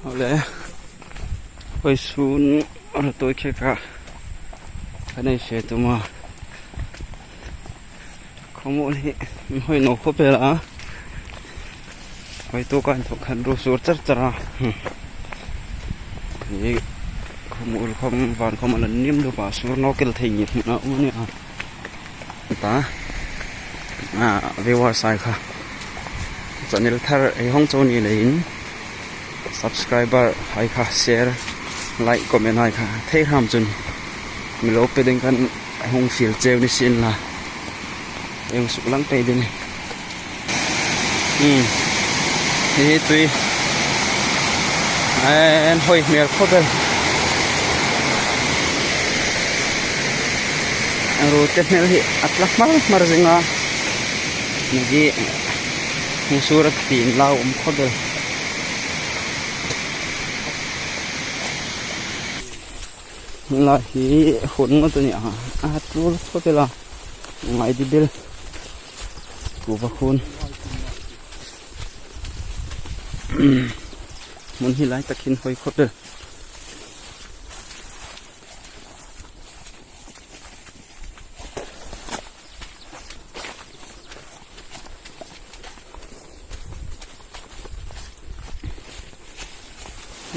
ເອົາແຫຼະ ໄປສູນ ເຮົາໂຕຍເຄກະ ພາຍໃນເຊຕຸມາ ຂອງໝູ່ນີ້ ຫ້ອຍໂນໂຄເປລາ ໄປໂຕການໂຕຄັນໂຣຊູດຈັດຈະລາ ນີ້ ຂອງໝູ່ຂອງຫວານຂອງມັນລະນິມດູປາສູນໂນເກລເທຍິບນະ ມື້ນີ້ ຕາ ອາ ເວວາຊາຍຄ່ະ ຊາແນລທາເອ ຂອງໂຈນີເລີຍ ຊັບສະຄຣາຍເບີໃຫ້ຄ່ະ ແຊຣ ໄລຄ໌ ຄອມເມັນໃຫ້ຄ່ະ ເທຮາມຈຸນ ມີໂລເປເດັງກັນ ຫົງຟີລເຈວນິຊິນລາ ເອັງສຸລັງເຕເດນ ອືມ ເຮຕຸຍ ແອນໂຮຍ ເມລໂຄເບລ ໂຣເຕັດເມລຮີ ອັດລັກມາລ ມາລະຊິງາ ເມື່ອກີ້ ມີຊູຣະຕີນລາວ ອມໂຄເບລ ລາຮີ ໂຄນງອນໂຕນີ້ ອາ ອາ ໂຕ ໂຕເປລາ ໄງດີເບລ ກູບາຄູນ ມັນຮີລາຍຕະຄິນໂຮຍໂຄດເດີ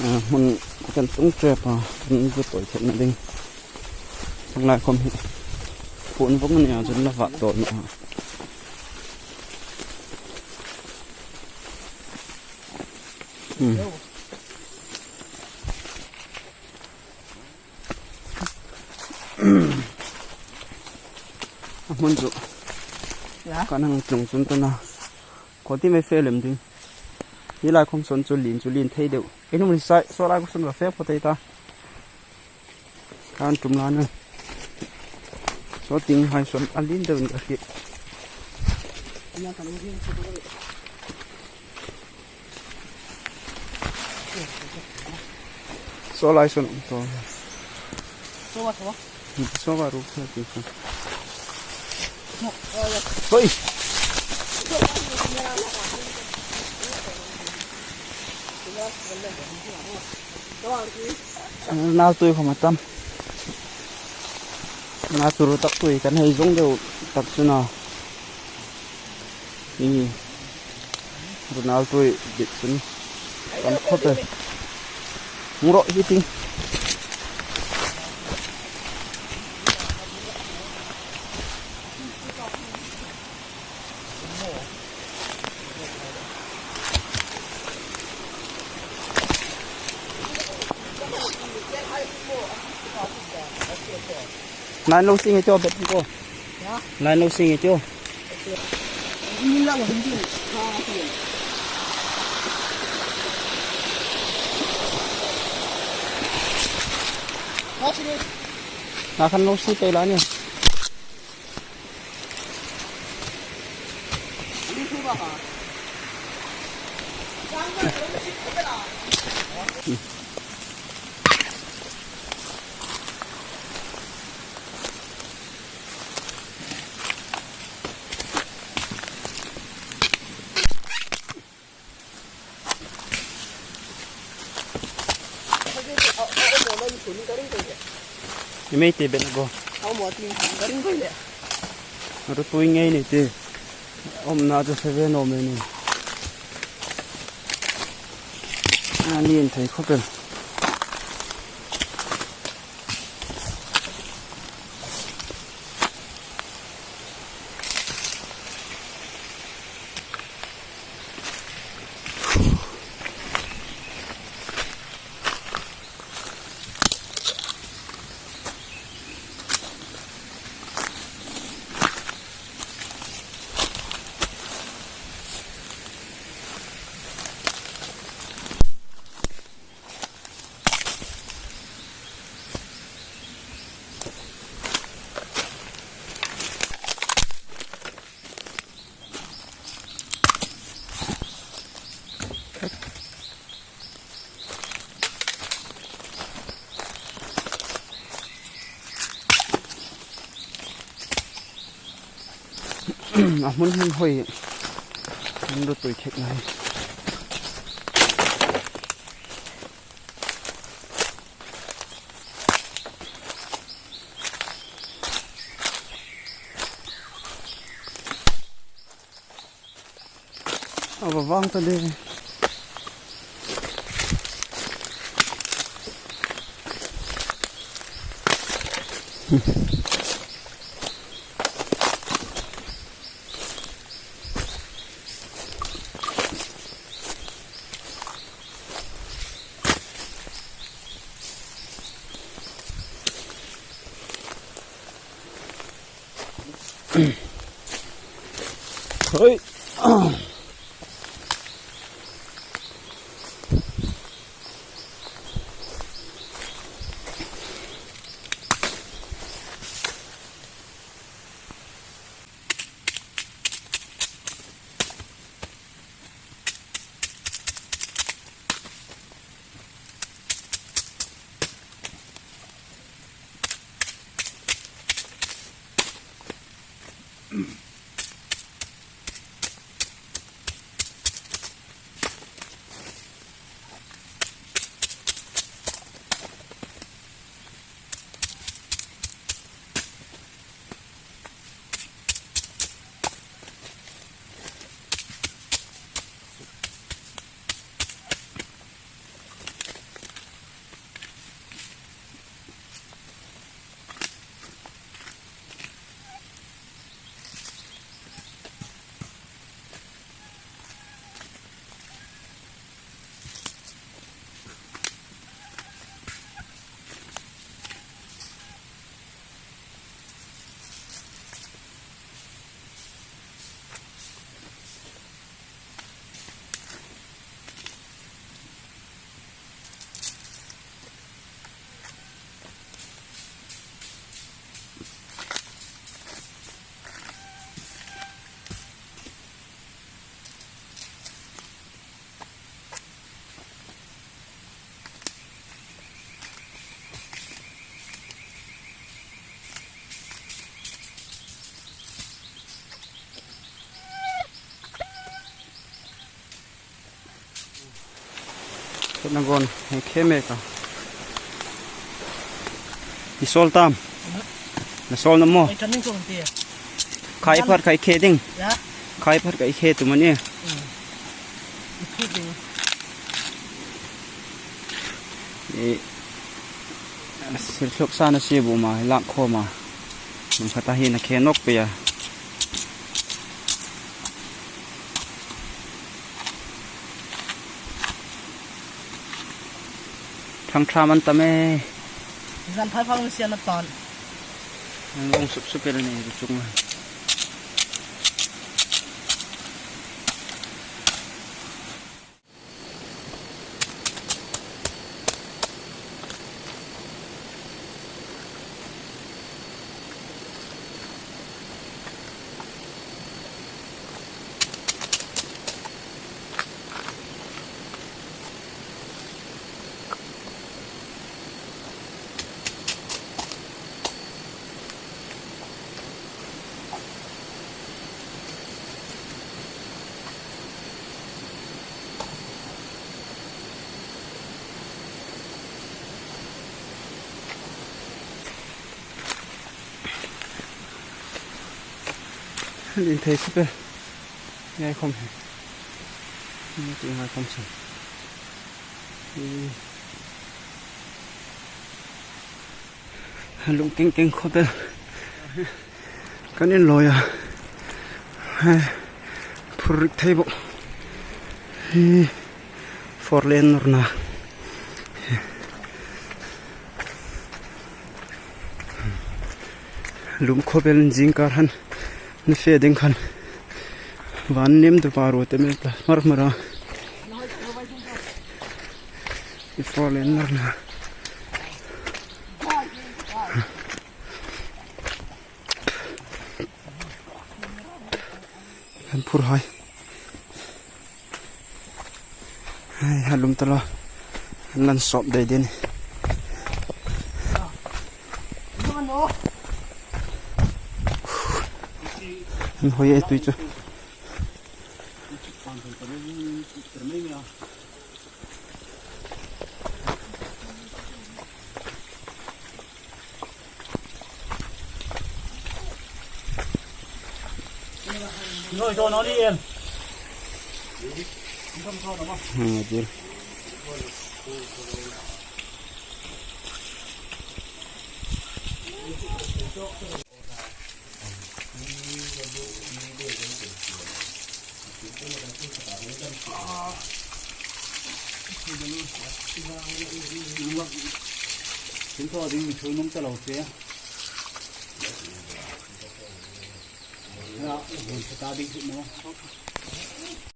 ອ່າ ມັນກັນຕົງແຈປາ ມັນບໍ່ຕ່ອຍແຂນເດ້ງ ທັງຫຼາຍຄວາມເຫັນ ໂພນພວກມັນນີ້ຈົນລະຫວາດຕໍ່ຢູ່ ອືມ. ມັນຈຸ ການຫັງຈົງຈຸນຕະນາ ຄົນທີ່ໄມ່ເຟເລັມດິ ມີຫຼາຍຄວາມສົນຈຸລີນ ຈຸລີນເທເດວ ເອັນມັນໃຊ້ໂຊລາກຸສົນກາເຟພໍເຕຕາ ການຈຸມລານເນ ໂຊຕິງໄຮສົນອາລິນເດີນກາເຟ ໂຊລາຍສົນ ໂຊ ໂຊວ່າ ໂຊວ່າ ໂຊວ່າ ໂຊວ່າ ໂຊວ່າ ເຮີ້ຍ ນາວຕຸ້ຍເຂົ້າມາຕຳ ນາວຕຸຣະຕັກຕຸ້ຍກັນໃຫ້ສົງເດວຕັກສຸນາ ນີ້ ໂຣນາລໂດ ເດັກສຸນ ຕຳເຂົ້າໄປ ມຸໂຣະ ຮີຕິງ ນາຍໂນຊິງເອໂຈເບັດໂກ ນາຍໂນຊິງເອໂຈ ນາຄັນໂນຊິໄປລານີ້. Imei te ben go. Aro tui ngei ni te. Om na te seve no me ni. Ani en thei khop em. Amun hin hoi. Mun do toi khek nai. ວາງຕົວນີ້. ເຮີ້ຍ. ເຮັດນຳກ່ອນໃຫ້ເຄເມກະ ອີຊອລຕາມ ນະຊອລນຳໝໍ ໄອ້ຄັນນີ້ສົ່ງເຕຍ ໄຂ່ພັດໄຂ່ເຄຕິງ ຍະ ໄຂ່ພັດໄຂ່ເຄຕຸມານີ້ ອືມ ອີກຄລິບໜຶ່ງ ນີ້ ສິລະຊານະຊີບຸມາ ລາກຄໍມາ ມັນຄະຕາຫີນນະເຄນົກເປຍ ທັງທາມັນຕະແມ ສັນໄພຟັງເສຍງນະຕອນ ມັນລົງສຸບໆ ເປັນອັນນີ້ຈຸງມາ. ຫຼິ້ນເທສເປີ ງ່າຍຄວາມ ງ່າຍຄວາມ ລຸງເກັ່ງໆ ໂຄດເລີຍ ກະເນັ້ນລອຍອະ ເຮີ້ຍ ພູຣິກເທບ ເຮີ້ຍ ຟອຣເລນນອຣນາ ລຸມໂຄເບນຈິງກາຮັນ ນະເຟເດັງຄັນ ວານເນັມຕະປາໂຣເຕເມຕາ ມາຣມາຣາ ຟອຣເລນນອຣນາ ເຫັນຜູ້ຮ້າຍ ໃຫ້ຫາລົມຕະຫຼອດ ນັ້ນສອບໄດ້ເດນີ້ ມັນຫ້ອຍໄອ້ຕຸ້ຍຈ້ະ. ອ່າ ຈິ Sin tho ding thu nung ta lo che. Ya, hun ta ding thu no.